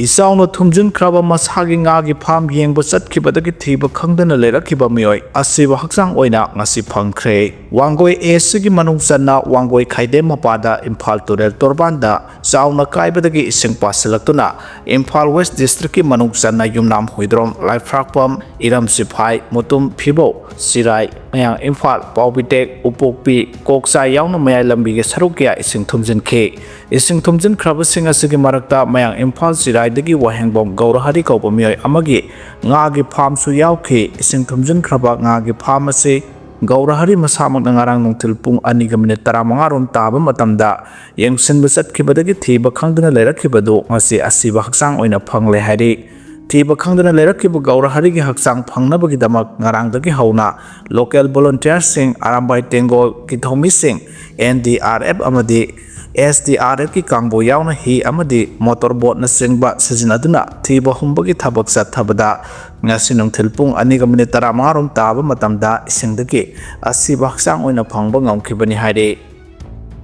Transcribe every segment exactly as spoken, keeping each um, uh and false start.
ꯏꯆꯥꯎꯅ ꯊꯨꯝꯖꯤꯟꯈ꯭ꯔꯕ ꯃꯁꯥꯒꯤ ꯉꯥꯒꯤ ꯐꯥꯝ ꯌꯦꯡꯕ ꯆꯠꯈꯤꯕꯗꯒꯤ ꯊꯤꯕ ꯈꯪꯗꯅ ꯂꯩꯔꯛꯈꯤꯕ ꯃꯤꯑꯣꯏ ꯑꯁꯤꯕ ꯍꯛꯆꯥꯡ ꯑꯣꯏꯅ ꯉꯁꯤ ꯐꯪꯈ꯭ꯔꯦ꯫ ꯋꯥꯡꯒꯣꯏ ꯑꯦꯁ ꯁꯤꯒꯤ ꯃꯅꯨꯡ ꯆꯟꯅ ꯋꯥꯡꯒꯣꯏ ꯈꯥꯏꯗꯦꯝ ꯃꯄꯥꯗ ꯏꯝꯐꯥꯜ ꯇꯨꯔꯦꯜ ꯇꯣꯔꯕꯥꯟꯗ ꯆꯥꯎꯅ ꯀꯥꯏꯕꯗꯒꯤ ꯏꯁꯤꯡ ꯄꯥꯁꯤꯜꯂꯛꯇꯨꯅ ꯏꯝꯐꯥꯜ ꯋꯦꯁ ꯗꯤꯁꯇ꯭ꯔꯤꯛꯀꯤ ꯃꯅꯨꯡ ꯆꯟꯅ ꯌꯨꯝꯅꯥꯝ ꯍꯨꯏꯗ꯭ꯔꯣꯝ, ꯂꯥꯏꯐ꯭ꯔꯥꯛꯄꯝ, ꯏꯔꯝ ꯁꯤꯐꯥꯏ, ꯃꯨꯇꯨꯝ, ꯐꯤꯕꯧ, ꯁꯤꯔꯥꯏ, ꯃꯌꯥꯡ ꯏꯝꯐꯥꯜ, ꯄꯥꯎꯕꯤꯇꯦꯛ, ꯎꯄꯣꯛꯄꯤ, ꯀꯣꯛꯆꯥꯏ ꯌꯥꯎꯅ ꯃꯌꯥꯏ ꯂꯝꯕꯤꯒꯤ ꯁꯔꯨꯛ ꯀꯌꯥ ꯏꯁꯤꯡ ꯊꯨꯝꯖꯤꯟꯈꯤ꯫ ꯏꯁꯤꯡ ꯊꯨꯝꯖꯤꯟꯈ꯭ꯔꯕꯁꯤꯡ ꯑꯁꯤꯒꯤ ꯃꯔꯛꯇ ꯃꯌꯥꯡ ꯏꯝꯐꯥꯜ ꯆꯤꯔꯥꯏꯗꯒꯤ ꯋꯥꯍꯦꯡꯕꯝ ꯒꯧꯔꯍꯔꯤ ꯀꯧꯕ ꯃꯤꯑꯣꯏ ꯑꯃꯒꯤ ꯉꯥꯒꯤ ꯐꯥꯝꯁꯨ ꯌꯥꯎꯈꯤ꯫ ꯏꯁꯤꯡ ꯊꯨꯝꯖꯤꯟꯈ꯭ꯔꯕ ꯉꯥꯒꯤ ꯐꯥꯝ ꯑꯁꯤ ꯒꯧꯔꯍꯔꯤ ꯃꯁꯥꯃꯛꯅ ꯉꯔꯥꯡ ꯅꯨꯡꯊꯤꯜ ꯄꯨꯡ ꯑꯅꯤꯒ ꯃꯤꯅꯤꯠ ꯇꯔꯥꯃꯉꯥ ꯔꯣꯝ ꯇꯥꯕ ꯃꯇꯝꯗ ꯌꯦꯡꯁꯤꯟꯕ ꯆꯠꯈꯤꯕꯗꯒꯤ ꯊꯤꯕ ꯈꯪꯗꯅ ꯂꯩꯔꯛꯈꯤꯕꯗꯨ ꯉꯁꯤ ꯑꯁꯤꯕ ꯍꯛꯆꯥꯡ ꯑꯣꯏꯅ ꯐꯪꯂꯦ ꯍꯥꯏꯔꯤ꯫ ꯊꯤꯕ ꯈꯪꯗꯅ ꯂꯩꯔꯛꯈꯤꯕ ꯒꯧꯔꯍꯔꯤꯒꯤ ꯍꯛꯆꯥꯡ ꯐꯪꯅꯕꯒꯤꯗꯃꯛ ꯉꯔꯥꯡꯗꯒꯤ ꯍꯧꯅ ꯂꯣꯀꯦꯜ ꯚꯣꯂꯨꯟꯇꯤꯌꯔꯁꯤꯡ, ꯑꯔꯥꯝꯕꯥꯏ ꯇꯦꯡꯒꯣꯜꯒꯤ ꯊꯧꯃꯤꯁꯤꯡ, ꯑꯦꯟ ꯗꯤ ꯑꯥꯔ ꯑꯦꯐ ꯑꯃꯗꯤ ꯑꯦꯁ ꯗꯤ ꯑꯥꯔ ꯑꯦꯐꯀꯤ ꯀꯥꯡꯕꯨ ꯌꯥꯎꯅ ꯍꯤ ꯑꯃꯗꯤ ꯃꯣꯇꯣꯔ ꯕꯣꯠꯅꯆꯤꯡꯕ ꯁꯤꯖꯤꯟꯅꯗꯨꯅ ꯊꯤꯕ ꯍꯨꯝꯕꯒꯤ ꯊꯕꯛ ꯆꯠꯊꯕꯗ ꯉꯁꯤ ꯅꯨꯡꯊꯤꯜ ꯄꯨꯡ ꯑꯅꯤꯒ ꯃꯤꯅꯤꯠ ꯇꯔꯥꯃꯉꯥ ꯔꯣꯝ ꯇꯥꯕ ꯃꯇꯝꯗ ꯏꯁꯤꯡꯗꯒꯤ ꯑꯁꯤꯕ ꯍꯛꯆꯥꯡ ꯑꯣꯏꯅ ꯐꯪꯕ ꯉꯝꯈꯤꯕꯅꯤ ꯍꯥꯏꯔꯤ꯫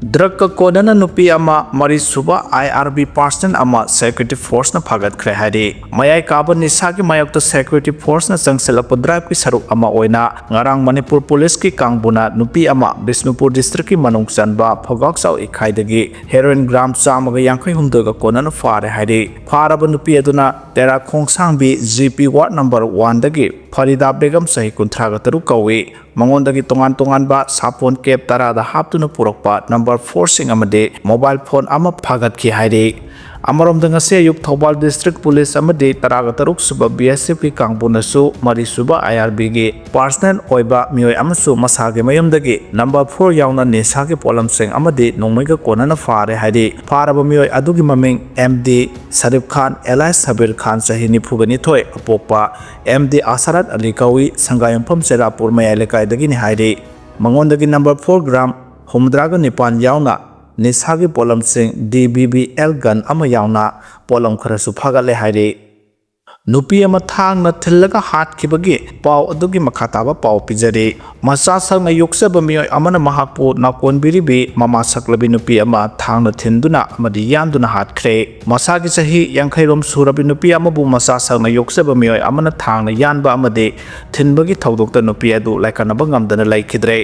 ꯗ꯭ꯔꯒꯀ ꯀꯣꯟꯅꯅ ꯅꯨꯄꯤ ꯑꯃ, ꯃꯔꯤꯁꯨꯕ ꯑꯥꯏ ꯑꯥꯔ ꯕꯤ ꯄꯥꯔꯁꯅꯦꯜ ꯑꯃ ꯁꯦꯀ꯭ꯌꯨꯔꯤꯇꯤ ꯐꯣꯔꯁꯅ ꯐꯥꯒꯠꯈ꯭ꯔꯦ ꯍꯥꯏꯔꯤ꯫ ꯃꯌꯥꯏ ꯀꯥꯕ ꯅꯤꯁꯥꯒꯤ ꯃꯥꯌꯣꯛꯇ ꯁꯦꯀ꯭ꯌꯨꯔꯤꯇꯤ ꯐꯣꯔꯁꯅ ꯆꯪꯁꯤꯜꯂꯛꯄ ꯗ꯭ꯔꯥꯏꯚꯀꯤ ꯁꯔꯨꯛ ꯑꯃ ꯑꯣꯏꯅ ꯉꯔꯥꯡ ꯃꯅꯤꯄꯨꯔ ꯄꯨꯂꯤꯁꯀꯤ ꯀꯥꯡꯕꯨꯅ ꯅꯨꯄꯤ ꯑꯃ ꯕꯤꯁꯅꯨꯄꯨꯔ ꯗꯤꯁꯇ꯭ꯔꯤꯛꯀꯤ ꯃꯅꯨꯡ ꯆꯟꯕ ꯐꯧꯒꯥꯛꯆꯥꯎ ꯏꯈꯥꯏꯗꯒꯤ ꯍꯦꯔꯣꯏꯟ ꯒ꯭ꯔꯥꯝ ꯆꯥꯝꯃꯒ ꯌꯥꯡꯈꯩ ꯍꯨꯝꯗꯣꯏꯒ ꯀꯣꯟꯅꯅ ꯐꯥꯔꯦ ꯍꯥꯏꯔꯤ꯫ ꯐꯥꯔꯕ ꯅꯨꯄꯤ ꯑꯗꯨꯅ ꯇꯦꯔꯥ ꯈꯣꯡꯁꯥꯡꯕꯤ ꯖꯤ ꯄꯤ ꯋꯥꯔꯗ ꯅꯝꯕꯔ ꯋꯥꯟꯗꯒꯤ ꯐꯔꯤꯗꯥ ꯕꯦꯒꯝ ꯆꯍꯤ ꯀꯨꯟꯊ꯭ꯔꯥꯒ ꯇꯔꯨꯛ ꯀꯧꯏ꯫ ꯃꯉꯣꯟꯗꯒꯤ ꯇꯣꯉꯥꯟ ꯇꯣꯉꯥꯟꯕ ꯁꯥꯄꯣꯟ ꯀꯦꯞ ꯇꯔꯥꯗ ꯍꯥꯞꯇꯨꯅ ꯄꯨꯔꯛꯄ ꯅꯝꯕꯔ ꯐꯣꯔꯁꯤꯡ ꯑꯃꯗꯤ ꯃꯣꯕꯥꯏꯜ ꯐꯣꯟ ꯑꯃ ꯐꯥꯒꯠꯈꯤ ꯍꯥꯏꯔꯤ꯫ ꯑꯃꯔꯣꯝꯗ ꯉꯁꯤ ꯑꯌꯨꯛ ꯊꯧꯕꯥꯜ ꯗꯤꯁꯇ꯭ꯔꯤꯛ ꯄꯨꯂꯤꯁ ꯑꯃꯗꯤ ꯇꯔꯥꯒ ꯇꯔꯨꯛ ꯁꯨꯕ ꯕꯤ ꯑꯦꯁ ꯑꯦꯐꯀꯤ ꯀꯥꯡꯕꯨꯅꯁꯨ ꯃꯔꯤꯁꯨꯕ ꯑꯥꯏ ꯑꯥꯔ ꯕꯤꯒꯤ ꯄꯥꯔꯁꯅꯦꯜ ꯑꯣꯏꯕ ꯃꯤꯑꯣꯏ ꯑꯃꯁꯨ ꯃꯁꯥꯒꯤ ꯃꯌꯨꯝꯗꯒꯤ ꯅꯝꯕꯔ ꯐꯣꯔ ꯌꯥꯎꯅ ꯅꯤꯁꯥꯒꯤ ꯄꯣꯠꯂꯝꯁꯤꯡ ꯑꯃꯗꯤ ꯅꯣꯡꯃꯩꯒ ꯀꯣꯟꯅꯅ ꯐꯥꯔꯦ ꯍꯥꯏꯔꯤ꯫ ꯐꯥꯔꯕ ꯃꯤꯑꯣꯏ ꯑꯗꯨꯒꯤ ꯃꯃꯤꯡ ꯑꯦꯝ ꯗꯤ ꯁꯔꯤꯐ ꯈꯥꯟ ꯑꯦꯂꯥꯏꯁ ꯁꯕꯤꯔ ꯈꯥꯟ ꯆꯍꯤ ꯅꯤꯐꯨꯒ ꯅꯤꯊꯣꯏ ꯑꯄꯣꯛꯄ ꯑꯦꯝ ꯗꯤ ꯑꯁꯥꯔꯠ ꯑꯂꯤ ꯀꯧꯏ, ꯁꯪꯒꯥꯏꯌꯨꯝꯐꯝ ꯆꯦꯔꯥꯄꯨꯔ ꯃꯌꯥꯏ ꯂꯩꯀꯥꯏꯗꯒꯤꯅꯤ ꯍꯥꯏꯔꯤ꯫ ꯃꯉꯣꯟꯗꯒꯤ ꯅꯝꯕꯔ ꯐꯣꯔ ꯒ꯭ꯔꯥꯝ ꯍꯨꯝꯐꯨꯇꯔꯥꯒ ꯅꯤꯄꯥꯟ ꯌꯥꯎꯅ ꯅꯤꯁꯥꯒꯤ ꯄꯣꯠꯂꯝꯁꯤꯡ D B B L gun ꯑꯃ ꯌꯥꯎꯅ ꯄꯣꯠꯂꯝ ꯈꯔꯁꯨ ꯐꯥꯒꯠꯂꯦ ꯍꯥꯏꯔꯤ꯫ ꯅꯨꯄꯤ ꯑꯃ ꯊꯥꯡꯅ ꯊꯤꯜꯂꯒ ꯍꯥꯠꯈꯤꯕꯒꯤ ꯄꯥꯎ ꯑꯗꯨꯒꯤ ꯃꯈꯥ ꯇꯥꯕ ꯄꯥꯎ ꯄꯤꯖꯔꯤ꯫ ꯃꯆꯥ ꯁꯛꯅ ꯌꯣꯛꯆꯕ ꯃꯤꯑꯣꯏ ꯑꯃꯅ ꯃꯍꯥꯛꯄꯨ ꯅꯥꯀꯣꯟꯕꯤꯔꯤꯕꯤ ꯃꯃꯥ ꯁꯛꯂꯕꯤ ꯅꯨꯄꯤ ꯑꯃ ꯊꯥꯡꯅ ꯊꯤꯟꯗꯨꯅ ꯑꯃꯗꯤ ꯌꯥꯟꯗꯨꯅ ꯍꯥꯠꯈ꯭ꯔꯦ꯫ ꯃꯁꯥꯒꯤ ꯆꯍꯤ ꯌꯥꯡꯈꯩ ꯔꯣꯝ ꯁꯨꯔꯕꯤ ꯅꯨꯄꯤ ꯑꯃꯕꯨ ꯃꯆꯥ ꯁꯛꯅ ꯌꯣꯛꯆꯕ ꯃꯤꯑꯣꯏ ꯑꯃꯅ ꯊꯥꯡꯅ ꯌꯥꯟꯕ ꯑꯃꯗꯤ ꯊꯤꯟꯕꯒꯤ ꯊꯧꯗꯣꯛꯇ ꯅꯨꯄꯤ ꯑꯗꯨ ꯂꯥꯏꯀꯠꯅꯕ ꯉꯝꯗꯅ ꯂꯩꯈꯤꯗ꯭ꯔꯦ꯫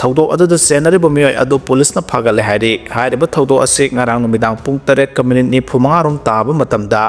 ꯊꯧꯗꯣꯛ ꯑꯗꯨꯗ ꯆꯦꯟꯅꯔꯤꯕ ꯃꯤꯑꯣꯏ ꯑꯗꯨ ꯄꯨꯂꯤꯁꯅ ꯐꯥꯒꯠꯂꯦ ꯍꯥꯏꯔꯤ꯫ ꯍꯥꯏꯔꯤꯕ ꯊꯧꯗꯣꯛ ꯑꯁꯤ ꯉꯔꯥꯡ ꯅꯨꯃꯤꯗꯥꯡ ꯄꯨꯡ ꯇꯔꯦꯠꯀ ꯃꯤꯅꯤꯠ ꯅꯤꯐꯨ ꯃꯉꯥ ꯔꯣꯝ ꯇꯥꯕ ꯃꯇꯝꯗ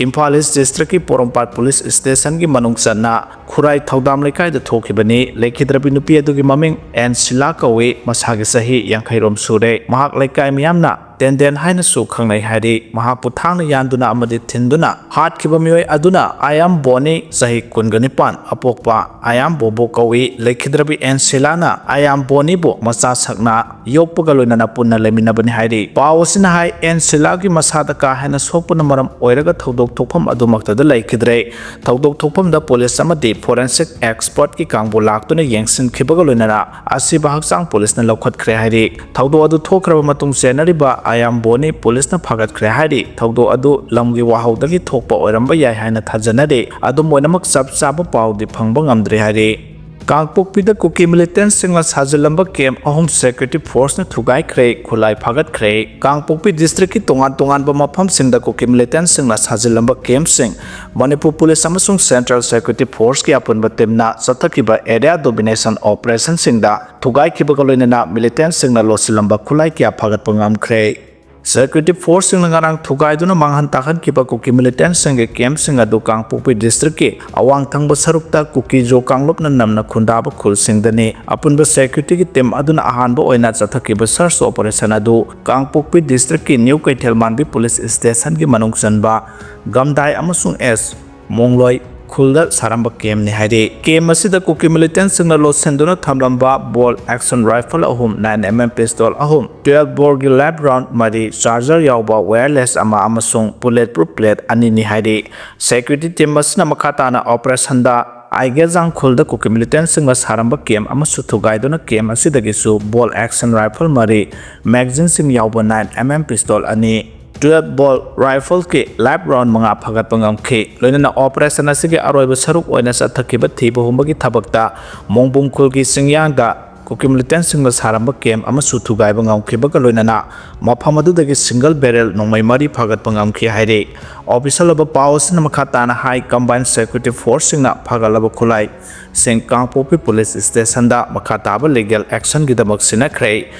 ꯏꯝꯐꯥꯜ ꯏꯁ ꯗꯤꯁꯇ꯭ꯔꯤꯛꯀꯤ ꯄꯣꯔꯣꯝꯄꯥꯠ ꯄꯨꯂꯤꯁ ꯁ꯭ꯇꯦꯁꯟꯒꯤ ꯃꯅꯨꯡ ꯆꯟꯅ ꯈꯨꯔꯥꯏ ꯊꯧꯗꯥꯝ ꯂꯩꯀꯥꯏꯗ ꯊꯣꯛꯈꯤꯕꯅꯤ꯫ ꯂꯩꯈꯤꯗ꯭ꯔꯕꯤ ꯅꯨꯄꯤ ꯑꯗꯨꯒꯤ ꯃꯃꯤꯡ ꯑꯦꯟꯁꯤꯂꯥ ꯀꯧꯏ꯫ ꯃꯁꯥꯒꯤ ꯆꯍꯤ ꯌꯥꯡꯈꯩ ꯔꯣꯝ ꯁꯨꯔꯦ꯫ ꯃꯍꯥꯛ ꯂꯩꯀꯥꯏ ꯃꯤꯌꯥꯝꯅ ꯇꯦꯟꯗꯦꯟ ꯍꯥꯏꯅꯁꯨ ꯈꯪꯅꯩ ꯍꯥꯏꯔꯤ꯫ ꯃꯍꯥꯛꯄꯨ ꯊꯥꯡꯅ ꯌꯥꯟꯗꯨꯅ ꯑꯃꯗꯤ ꯊꯤꯟꯗꯨꯅ ꯍꯥꯠꯈꯤꯕ ꯃꯤꯑꯣꯏ ꯑꯗꯨꯅ ꯑꯌꯥꯝ ꯕꯣꯅꯤ, ꯆꯍꯤ ꯀꯨꯟꯒ ꯅꯤꯄꯥꯟ, ꯑꯄꯣꯛꯄ ꯑꯌꯥꯝ ꯕꯣꯕꯣ ꯀꯧꯏ꯫ ꯂꯩꯈꯤꯗ꯭ꯔꯕꯤ ꯑꯦꯟꯁꯤꯂꯥꯅ ꯑꯌꯥꯝ ꯕꯣꯅꯤꯕꯨ ꯃꯆꯥ ꯁꯛꯅ ꯌꯣꯛꯄꯒ ꯂꯣꯏꯅꯅ ꯄꯨꯟꯅ ꯂꯩꯃꯤꯟꯅꯕꯅꯤ ꯍꯥꯏꯔꯤ꯫ ꯄꯥꯎ ꯑꯁꯤꯅ ꯍꯥꯏ, ꯑꯦꯟꯁꯤꯂꯥꯒꯤ ꯃꯁꯥꯗ ꯀꯥ ꯍꯦꯟꯅ ꯁꯣꯛꯄꯅ ꯃꯔꯝ ꯑꯣꯏꯔꯒ ꯊꯧꯗꯣꯛ ꯊꯣꯛꯐꯝ ꯑꯗꯨꯃꯛꯇꯗ ꯂꯩꯈꯤꯗ꯭ꯔꯦ꯫ ꯊꯧꯗꯣꯛ ꯊꯣꯛꯐꯝꯗ ꯄꯨꯂꯤꯁ ꯑꯃꯗꯤ ꯐꯣꯔꯦꯟꯁꯤꯛ ꯑꯦꯛꯁꯄꯔꯠꯀꯤ ꯀꯥꯡꯕꯨ ꯂꯥꯛꯇꯨꯅ ꯌꯦꯡꯁꯤꯟꯈꯤꯕꯒ ꯂꯣꯏꯅꯅ ꯑꯁꯤꯕ ꯍꯛꯆꯥꯡ ꯄꯨꯂꯤꯁꯅ ꯂꯧꯈꯠꯈ꯭ꯔꯦ ꯍꯥꯏꯔꯤ꯫ ꯊꯧꯗꯣꯛ ꯑꯗꯨ ꯊꯣꯛꯈ꯭ꯔꯕ ꯃꯇꯨꯡ ꯆꯦꯟꯅꯔꯤꯕ ꯑꯌꯥꯝ ꯕꯣꯅꯤ ꯄꯨꯂꯤꯁꯅ ꯐꯥꯒꯠꯈ꯭ꯔꯦ ꯍꯥꯏꯔꯤ꯫ ꯊꯧꯗꯣꯛ ꯑꯗꯨ ꯂꯝꯒꯤ ꯋꯥꯍꯧꯗꯒꯤ ꯊꯣꯛꯄ ꯑꯣꯏꯔꯝꯕ ꯌꯥꯏ ꯍꯥꯏꯅ ꯊꯥꯖꯅꯔꯤ꯫ ꯑꯗꯨꯝ ꯑꯣꯏꯅꯃꯛ ꯆꯞ ꯆꯥꯕ ꯄꯥꯎꯗꯤ ꯐꯪꯕ ꯉꯝꯗ꯭ꯔꯤ ꯍꯥꯏꯔꯤ꯫ ꯀꯥꯡꯄꯣꯛꯄꯤꯗ ꯀꯨꯀꯤ ꯃꯤꯂꯤꯇꯦꯟꯁꯤꯡꯅ ꯁꯥꯖꯤꯜꯂꯝꯕ ꯀꯦꯝ ꯑꯍꯨꯝ ꯁꯦꯀ꯭ꯌꯨꯔꯤꯇꯤ ꯐꯣꯔꯁꯅ ꯊꯨꯒꯥꯏꯈ꯭ꯔꯦ, ꯈꯨꯠꯂꯥꯏ ꯐꯥꯒꯠꯈ꯭ꯔꯦ꯫ ꯀꯥꯡꯄꯣꯛꯄꯤ ꯗꯤꯁꯇ꯭ꯔꯤꯛꯀꯤ ꯇꯣꯉꯥꯟ ꯇꯣꯉꯥꯟꯕ ꯃꯐꯝꯁꯤꯡꯗ ꯀꯨꯀꯤ ꯃꯤꯂꯤꯇꯦꯟꯁꯤꯡꯅ ꯁꯥꯖꯤꯜꯂꯝꯕ ꯀꯦꯝꯁꯤꯡ ꯃꯅꯤꯄꯨꯔ ꯄꯨꯂꯤꯁ ꯑꯃꯁꯨꯡ ꯁꯦꯟꯇ꯭ꯔꯦꯜ ꯁꯦꯀ꯭ꯌꯨꯔꯤꯇꯤ ꯐꯣꯔꯁꯀꯤ ꯑꯄꯨꯟꯕ ꯇꯤꯝꯅ ꯆꯠꯊꯈꯤꯕ ꯑꯦꯔꯤꯌꯥ ꯗꯣꯃꯤꯅꯦꯁꯟ ꯑꯣꯄꯔꯦꯁꯟꯁꯤꯡꯗ ꯊꯨꯒꯥꯏꯈꯤꯕꯒ ꯂꯣꯏꯅꯅ ꯃꯤꯂꯤꯇꯦꯟꯁꯤꯡꯅ ꯂꯣꯠꯁꯤꯜꯂꯝꯕ ꯈꯨꯠꯂꯥꯏ ꯀꯌꯥ ꯐꯥꯒꯠꯄ ꯉꯝꯈ꯭ꯔꯦ꯫ ꯁꯦꯀ꯭ꯌꯨꯔꯤꯇꯤ ꯐꯣꯔꯁꯁꯤꯡꯅ ꯉꯔꯥꯡ ꯊꯨꯒꯥꯏꯗꯨꯅ ꯃꯥꯡꯍꯟ ꯇꯥꯛꯍꯟꯈꯤꯕ ꯀꯨꯀꯤ ꯃꯤꯂꯤꯇꯦꯟꯁꯤꯡꯒꯤ ꯀꯦꯝꯞꯁꯤꯡ ꯑꯗꯨ ꯀꯥꯡꯄꯣꯛꯄꯤ ꯗꯤꯁꯇ꯭ꯔꯤꯛꯀꯤ ꯑꯋꯥꯡ ꯊꯪꯕ ꯁꯔꯨꯛꯇ ꯀꯨꯀꯤ-ꯖꯣ ꯀꯥꯡꯂꯨꯞꯅ ꯅꯝꯅ ꯈꯨꯟꯗꯥꯕ ꯈꯨꯜꯁꯤꯡꯗꯅꯤ꯫ ꯑꯄꯨꯟꯕ ꯁꯦꯀ꯭ꯌꯨꯔꯤꯇꯤꯒꯤ ꯇꯤꯝ ꯑꯗꯨꯅ ꯑꯍꯥꯟꯕ ꯑꯣꯏꯅ ꯆꯠꯊꯈꯤꯕ ꯁꯔꯆ ꯑꯣꯄꯔꯦꯁꯟ ꯑꯗꯨ ꯀꯥꯡꯄꯣꯛꯄꯤ ꯗꯤꯁꯇ꯭ꯔꯤꯛꯀꯤ ꯅ꯭ꯌꯨ ꯀꯩꯊꯦꯜꯃꯥꯟꯕꯤ ꯄꯨꯂꯤꯁ ꯁ꯭ꯇꯦꯁꯟꯒꯤ ꯃꯅꯨꯡ ꯆꯟꯕ ꯒꯝꯗꯥꯏ ꯑꯃꯁꯨꯡ ꯑꯦꯁ ꯃꯣꯡꯂꯣꯏ ꯈꯨꯜꯗ ꯁꯥꯔꯝꯕ ꯀꯦꯝꯅꯤ ꯍꯥꯏꯔꯤ꯫ ꯀꯦꯝ ꯑꯁꯤꯗ ꯀꯨꯀꯤ ꯃꯤꯂꯤꯇꯦꯟꯁꯤꯡꯅ ꯂꯣꯠꯁꯤꯟꯗꯨꯅ ꯊꯝꯂꯝꯕ ꯕꯣꯜ ꯑꯦꯛꯁꯟ ꯔꯥꯏꯐꯜ ꯑꯍꯨꯝ, ꯅꯥꯏꯟ ꯑꯦꯝ ꯑꯦꯝ ꯄꯤꯁꯇꯣꯜ ꯑꯍꯨꯝ, ꯇ꯭ꯋꯦꯜꯐ ꯕꯣꯔꯒꯤ ꯂꯦꯞ ꯔꯥꯎꯟ ꯃꯔꯤ, ꯆꯥꯔꯖꯔ ꯌꯥꯎꯕ ꯋꯥꯌꯔꯂꯦꯁ ꯑꯃ ꯑꯃꯁꯨꯡ ꯕꯨꯂꯦꯠ ꯄ꯭ꯔꯨꯐ ꯕꯦꯜꯠ ꯑꯅꯤꯅꯤ ꯍꯥꯏꯔꯤ꯫ ꯁꯦꯀ꯭ꯌꯨꯔꯤꯇꯤ ꯇꯤꯝ ꯑꯁꯤꯅ ꯃꯈꯥ ꯇꯥꯅ ꯑꯣꯄꯔꯦꯁꯟꯗ ꯑꯥꯏꯒꯦꯖꯥꯡ ꯈꯨꯜꯗ ꯀꯨꯀꯤ ꯃꯤꯂꯤꯇꯦꯟꯁꯤꯡꯅ ꯁꯥꯔꯝꯕ ꯀꯦꯝ ꯑꯃꯁꯨ ꯊꯨꯒꯥꯏꯗꯨꯅ ꯀꯦꯝ ꯑꯁꯤꯗꯒꯤꯁꯨ ꯕꯣꯜ ꯑꯦꯛꯁꯟ ꯔꯥꯏꯐꯜ ꯃꯔꯤ, ꯃꯦꯒꯖꯤꯟꯁꯤꯡ ꯌꯥꯎꯕ ꯅꯥꯏꯟ ꯑꯦꯝ ꯑꯦꯝ ꯄꯤꯁꯇꯣꯜ ꯑꯅꯤ, twelve ball rifleꯒꯤ live round ꯃꯉꯥ ꯐꯥꯒꯠꯄ ꯉꯝꯈꯤ꯫ ꯂꯣꯏꯅꯅ operation ꯑꯁꯤꯒꯤ ꯑꯔꯣꯏꯕ ꯁꯔꯨꯛ ꯑꯣꯏꯅ ꯆꯠꯊꯈꯤꯕ ꯊꯤꯕ ꯍꯨꯝꯕꯒꯤ ꯊꯕꯛꯇ ꯃꯣꯡꯕꯨꯡ ꯈꯨꯜꯒꯤ ꯆꯤꯡꯌꯥꯡꯗ ꯀꯨꯀꯤ militantꯁꯤꯡꯅ ꯁꯥꯔꯝꯕ camp ꯑꯃꯁꯨ ꯊꯨꯒꯥꯏꯕ ꯉꯝꯈꯤꯕꯒ ꯂꯣꯏꯅꯅ ꯃꯐꯝ ꯑꯗꯨꯗꯒꯤ single barrel ꯅꯣꯡꯃꯩ ꯃꯔꯤ ꯐꯥꯒꯠꯄ ꯉꯝꯈꯤ ꯍꯥꯏꯔꯤ꯫ Official ꯑꯣꯏꯕ ꯄꯥꯎ ꯑꯁꯤꯅ ꯃꯈꯥ ꯇꯥꯅ ꯍꯥꯏ, Combined Security Forceꯁꯤꯡꯅ ꯐꯥꯒꯠꯂꯕ ꯈꯨꯠꯂꯥꯏꯁꯤꯡ ꯀꯥꯡꯄꯣꯛꯄꯤ police stationꯗ ꯃꯈꯥ ꯇꯥꯕ legal actionꯒꯤꯗꯃꯛ ꯁꯤꯟꯅꯈ꯭ꯔꯦ꯫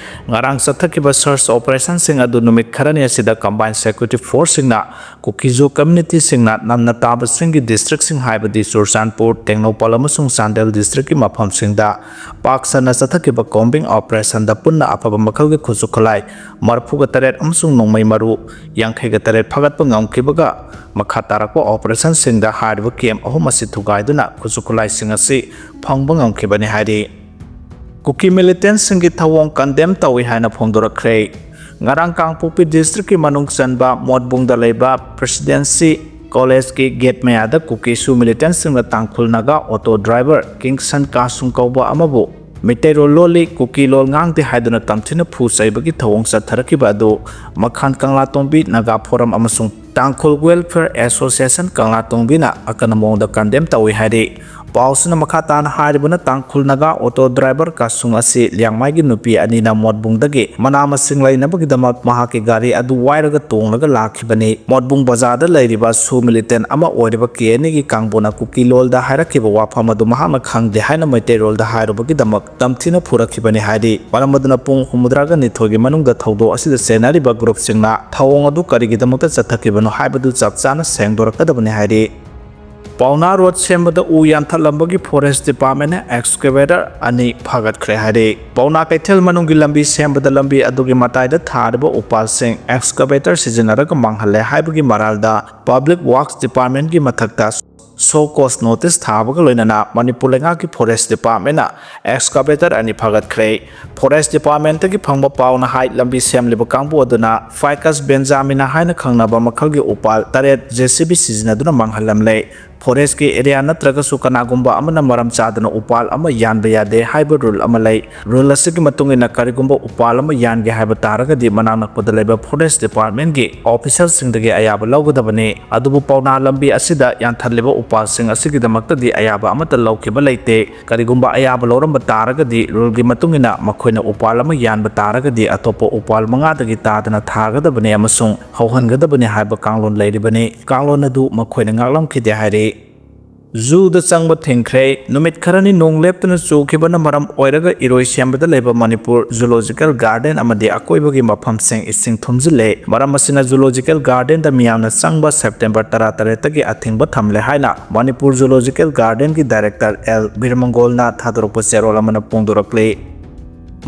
ꯉꯔꯥꯡ ꯆꯠꯊꯈꯤꯕ search operationꯁꯤꯡ ꯑꯗꯨ ꯅꯨꯃꯤꯠ ꯈꯔꯅꯤ ꯑꯁꯤꯗ Combined Security Forceꯁꯤꯡꯅ ꯀꯨꯀꯤꯖꯣ communityꯁꯤꯡꯅ ꯅꯝꯅ ꯇꯥꯕꯁꯤꯡꯒꯤ districtꯁꯤꯡ ꯍꯥꯏꯕꯗꯤ ꯆꯨꯔꯆꯥꯟꯄꯨꯔ, ꯇꯦꯡꯅꯧꯄꯜ ꯑꯃꯁꯨꯡ ꯆꯥꯟꯗꯦꯜ districtꯀꯤ ꯃꯐꯝꯁꯤꯡꯗ ꯄꯥꯛ ꯁꯟꯅ ꯆꯠꯊꯈꯤꯕ combing operationꯗ ꯄꯨꯟꯅ ꯑꯐꯕ ꯃꯈꯜꯒꯤ ꯈꯨꯠꯁꯨ ꯈꯨꯠꯂꯥꯏ ꯃꯔꯤꯐꯨꯒ ꯇꯔꯦꯠ ꯑꯃꯁꯨꯡ ꯅꯣꯡꯃꯩ ꯃꯔꯨ ꯌꯥꯡꯈꯩꯒ ꯇꯔꯦꯠ ꯐꯥꯒꯠꯄ ꯉꯝꯈꯤꯕꯒ ꯃꯈꯥ ꯇꯥꯔꯛꯄ operationꯁꯤꯡꯗ ꯍꯥꯏꯔꯤꯕ camp ꯑꯍꯨꯝ ꯑꯁꯤ ꯊꯨꯒꯥꯏꯗꯨꯅ ꯈꯨꯠꯁꯨ ꯈꯨꯠꯂꯥꯏꯁꯤꯡ ꯑꯁꯤ ꯐꯪꯕ ꯉꯝꯈꯤꯕꯅꯤ ꯍꯥꯏꯔꯤ꯫ ꯀꯨꯀꯤ militantꯁꯤꯡꯒꯤ ꯊꯧꯑꯣꯡ condemn ꯇꯧꯏ ꯍꯥꯏꯅ ꯐꯣꯡꯗꯣꯔꯛꯈ꯭ꯔꯦ꯫ ꯉꯔꯥꯡ ꯀꯥꯡꯄꯣꯛꯄꯤ districtꯀꯤ ꯃꯅꯨꯡ ꯆꯟꯕ ꯃꯣꯠꯕꯨꯡꯗ ꯂꯩꯕ Presidency Collegeꯀꯤ gate ꯃꯌꯥꯗ ꯀꯨꯀꯤ ꯁꯨ militantꯁꯤꯡꯅ ꯇꯥꯡꯈꯨꯜ ꯅꯥꯒꯥ auto driver ꯀꯤꯡꯁꯟ ꯀꯥꯁꯨꯡ ꯀꯧꯕ ꯑꯃꯕꯨ ꯃꯩꯇꯩꯔꯣꯜ ꯂꯣꯜꯂꯤ, ꯀꯨꯀꯤ ꯂꯣꯜ ꯉꯥꯡꯗꯦ ꯍꯥꯏꯗꯨꯅ ꯇꯝꯊꯤꯅ ꯐꯨ ꯆꯩꯕꯒꯤ ꯊꯧꯑꯣꯡ ꯆꯠꯊꯔꯛꯈꯤꯕ ꯑꯗꯨ ꯃꯈꯥꯟ ꯀꯪꯂꯥꯇꯣꯡꯕꯤ ꯅꯥꯒꯥ ꯐꯣꯔꯝ ꯑꯃꯁꯨꯡ ꯇꯥꯡꯈꯨꯜ Welfare Association ꯀꯪꯂꯥꯇꯣꯡꯕꯤꯅ ꯑꯀꯟꯕ ꯃꯑꯣꯡꯗ condemn ꯇꯧꯏ ꯍꯥꯏꯔꯤ꯫ ꯄꯥꯎꯁꯤꯅ ꯃꯈꯥ ꯇꯥꯅ ꯍꯥꯏꯔꯤꯕꯅ ꯇꯥꯡꯈꯨꯜ ꯅꯥꯒꯥ auto driver ꯀꯥꯁꯨꯡ ꯑꯁꯤ ꯂꯤꯌꯥꯡꯃꯥꯏꯒꯤ ꯅꯨꯄꯤ ꯑꯅꯤꯅ ꯃꯣꯠꯕꯨꯡꯗꯒꯤ ꯃꯅꯥ ꯃꯁꯤꯡ ꯂꯩꯅꯕꯒꯤꯗꯃꯛ ꯃꯍꯥꯛꯀꯤ ꯒꯥꯔꯤ ꯑꯗꯨ ꯋꯥꯏꯔꯒ ꯇꯣꯡꯂꯒ ꯂꯥꯛꯈꯤꯕꯅꯤ꯫ ꯃꯣꯠꯕꯨꯡ ꯕꯖꯥꯔꯗ ꯂꯩꯔꯤꯕ ꯁꯨ militant ꯑꯃ ꯑꯣꯏꯔꯤꯕ ꯀꯦ ꯑꯦꯟ ꯑꯦꯒꯤ ꯀꯥꯡꯕꯨꯅ ꯀꯨꯀꯤ ꯂꯣꯜꯗ ꯍꯥꯏꯔꯛꯈꯤꯕ ꯋꯥꯐꯝ ꯑꯗꯨ ꯃꯍꯥꯛꯅ ꯈꯪꯗꯦ ꯍꯥꯏꯅ ꯃꯩꯇꯩꯔꯣꯜꯗ ꯍꯥꯏꯔꯨꯕꯒꯤꯗꯃꯛ ꯇꯝꯊꯤꯅ ꯐꯨꯔꯛꯈꯤꯕꯅꯤ ꯍꯥꯏꯔꯤ꯫ ꯃꯔꯝ ꯑꯗꯨꯅ ꯄꯨꯡ ꯍꯨꯝꯐꯨꯇꯔꯥꯒ ꯅꯤꯊꯣꯏꯒꯤ ꯃꯅꯨꯡꯗ ꯊꯧꯗꯣꯛ ꯑꯁꯤꯗ ꯆꯦꯟꯅꯔꯤꯕ groupꯁꯤꯡꯅ ꯊꯧꯑꯣꯡ ꯑꯗꯨ ꯀꯔꯤꯒꯤꯗꯃꯛꯇ ꯆꯠꯊꯈꯤꯕꯅꯣ ꯍꯥꯏꯕꯗꯨ ꯆꯞ ꯆꯥꯅ ꯁꯦꯡꯗꯣꯔꯛꯀꯗꯕꯅꯤ ꯍꯥꯏꯔꯤ꯫ ꯄꯥꯎꯅꯥ road ꯁꯦꯝꯕꯗ ꯎ ꯌꯥꯟꯊꯠꯂꯝꯕꯒꯤ forest departmentꯅ excavator ꯑꯅꯤ ꯐꯥꯒꯠꯈ꯭ꯔꯦ ꯍꯥꯏꯔꯤ꯫ ꯄꯥꯎꯅꯥ ꯀꯩꯊꯦꯜ ꯃꯅꯨꯡꯒꯤ ꯂꯝꯕꯤ ꯁꯦꯝꯕꯗ ꯂꯝꯕꯤ ꯑꯗꯨꯒꯤ ꯃꯇꯥꯏꯗ ꯊꯥꯔꯤꯕ ꯎꯄꯥꯜꯁꯤꯡ excavator ꯁꯤꯖꯤꯟꯅꯔꯒ ꯃꯥꯡꯍꯜꯂꯦ ꯍꯥꯏꯕꯒꯤ ꯃꯔꯥꯜꯗ Public Works Departmentꯀꯤ ꯃꯊꯛꯇ show cause notice ꯊꯥꯕꯒ ꯂꯣꯏꯅꯅ ꯃꯅꯤꯄꯨꯔ ꯂꯩꯉꯥꯛꯀꯤ forest departmentꯅ excavator ꯑꯅꯤ ꯐꯥꯒꯠꯈ꯭ꯔꯦ꯫ Forest departmentꯇꯒꯤ ꯐꯪꯕ ꯄꯥꯎꯅ ꯍꯥꯏ, ꯂꯝꯕꯤ ꯁꯦꯝꯂꯤꯕ ꯀꯥꯡꯕꯨ ꯑꯗꯨꯅ Ficus benjaminii ꯍꯥꯏꯅ ꯈꯪꯅꯕ ꯃꯈꯜꯒꯤ ꯎꯄꯥꯜ ꯇꯔꯦꯠ JCB ꯁꯤꯖꯤꯟꯅꯗꯨꯅ ꯃꯥꯡꯍꯜꯂꯝꯂꯦ꯫ ꯐꯣꯔꯦꯁꯀꯤ ꯑꯦꯔꯤꯌꯥ ꯅꯠꯇ꯭ꯔꯒꯁꯨ ꯀꯅꯥꯒꯨꯝꯕ ꯑꯃꯅ ꯃꯔꯝ ꯆꯥꯗꯅ ꯎꯄꯥꯜ ꯑꯃ ꯌꯥꯟꯕ ꯌꯥꯗꯦ ꯍꯥꯏꯕ ꯔꯨꯜ ꯑꯃ ꯂꯩ꯫ ꯔꯨꯜ ꯑꯁꯤꯒꯤ ꯃꯇꯨꯡ ꯏꯟꯅ ꯀꯔꯤꯒꯨꯝꯕ ꯎꯄꯥꯜ ꯑꯃ ꯌꯥꯟꯒꯦ ꯍꯥꯏꯕ ꯇꯥꯔꯒꯗꯤ ꯃꯅꯥꯛ ꯅꯛꯄꯗ ꯂꯩꯕ ꯐꯣꯔꯦꯁ ꯗꯤꯄꯥꯔꯠꯃꯦꯟꯒꯤ ꯑꯣꯐꯤꯁꯔꯁꯤꯡꯗꯒꯤ ꯑꯌꯥꯕ ꯂꯧꯒꯗꯕꯅꯤ꯫ ꯑꯗꯨꯕꯨ ꯄꯥꯎꯅꯥ ꯂꯝꯕꯤ ꯑꯁꯤꯗ ꯌꯥꯟꯊꯠꯂꯤꯕ ꯎꯄꯥꯜꯁꯤꯡ ꯑꯁꯤꯒꯤꯗꯃꯛꯇꯗꯤ ꯑꯌꯥꯕ ꯑꯃꯠꯇ ꯂꯧꯈꯤꯕ ꯂꯩꯇꯦ꯫ ꯀꯔꯤꯒꯨꯝꯕ ꯑꯌꯥꯕ ꯂꯧꯔꯝꯕ ꯇꯥꯔꯒꯗꯤ ꯔꯨꯜꯒꯤ ꯃꯇꯨꯡ ꯏꯟꯅ ꯃꯈꯣꯏꯅ ꯎꯄꯥꯜ ꯑꯃ ꯌꯥꯟꯕ ꯇꯥꯔꯒꯗꯤ ꯑꯇꯣꯞꯄ ꯎꯄꯥꯜ ꯃꯉꯥꯗꯒꯤ ꯇꯥꯗꯅ ꯊꯥꯒꯗꯕꯅꯤ ꯑꯃꯁꯨꯡ ꯍꯧꯍꯟꯒꯗꯕꯅꯤ ꯍꯥꯏꯕ ꯀꯥꯡꯂꯣꯟ ꯂꯩꯔꯤꯕꯅꯤ꯫ ꯀꯥꯡꯂꯣꯟ ꯑꯗꯨ ꯃꯈꯣꯏꯅ ꯉꯥꯛꯂꯝꯈꯤꯗꯦ ꯍꯥꯏꯔꯤ꯫ ꯖꯨꯗ ꯆꯪꯕ ꯊꯤꯡꯈ꯭ꯔꯦ꯫ ꯅꯨꯃꯤꯠ ꯈꯔꯅꯤ ꯅꯣꯡ ꯂꯦꯞꯇꯅ ꯆꯨꯈꯤꯕꯅ ꯃꯔꯝ ꯑꯣꯏꯔꯒ ꯏꯔꯣꯏꯁꯦꯝꯕꯗ ꯂꯩꯕ ꯃꯅꯤꯄꯨꯔ ꯖꯨꯂꯣꯖꯤꯀꯦꯜ ꯒꯥꯔꯗꯦꯟ ꯑꯃꯗꯤ ꯑꯀꯣꯏꯕꯒꯤ ꯃꯐꯝꯁꯤꯡ ꯏꯁꯤꯡ ꯊꯨꯝꯖꯤꯜꯂꯦ꯫ ꯃꯔꯝ ꯑꯁꯤꯅ ꯖꯨꯂꯣꯖꯤꯀꯦꯜ ꯒꯥꯔꯗꯦꯟꯗ ꯃꯤꯌꯥꯝꯅ ꯆꯪꯕ ꯁꯦꯞꯇꯦꯝꯕꯔ ꯇꯔꯥꯇꯔꯦꯠꯇꯒꯤ ꯑꯊꯤꯡꯕ ꯊꯝꯂꯦ ꯍꯥꯏꯅ ꯃꯅꯤꯄꯨꯔ ꯖꯨꯂꯣꯖꯤꯀꯦꯜ ꯒꯥꯔꯗꯦꯟꯒꯤ ꯗꯥꯏꯔꯦꯛꯇꯔ ꯑꯦꯜ ꯕꯤꯔꯃꯪꯒꯣꯜꯅ ꯊꯥꯗꯣꯔꯛꯄ ꯆꯦꯔꯣꯜ ꯑꯃꯅ ꯐꯣꯡꯗꯣꯔꯛꯂꯤ꯫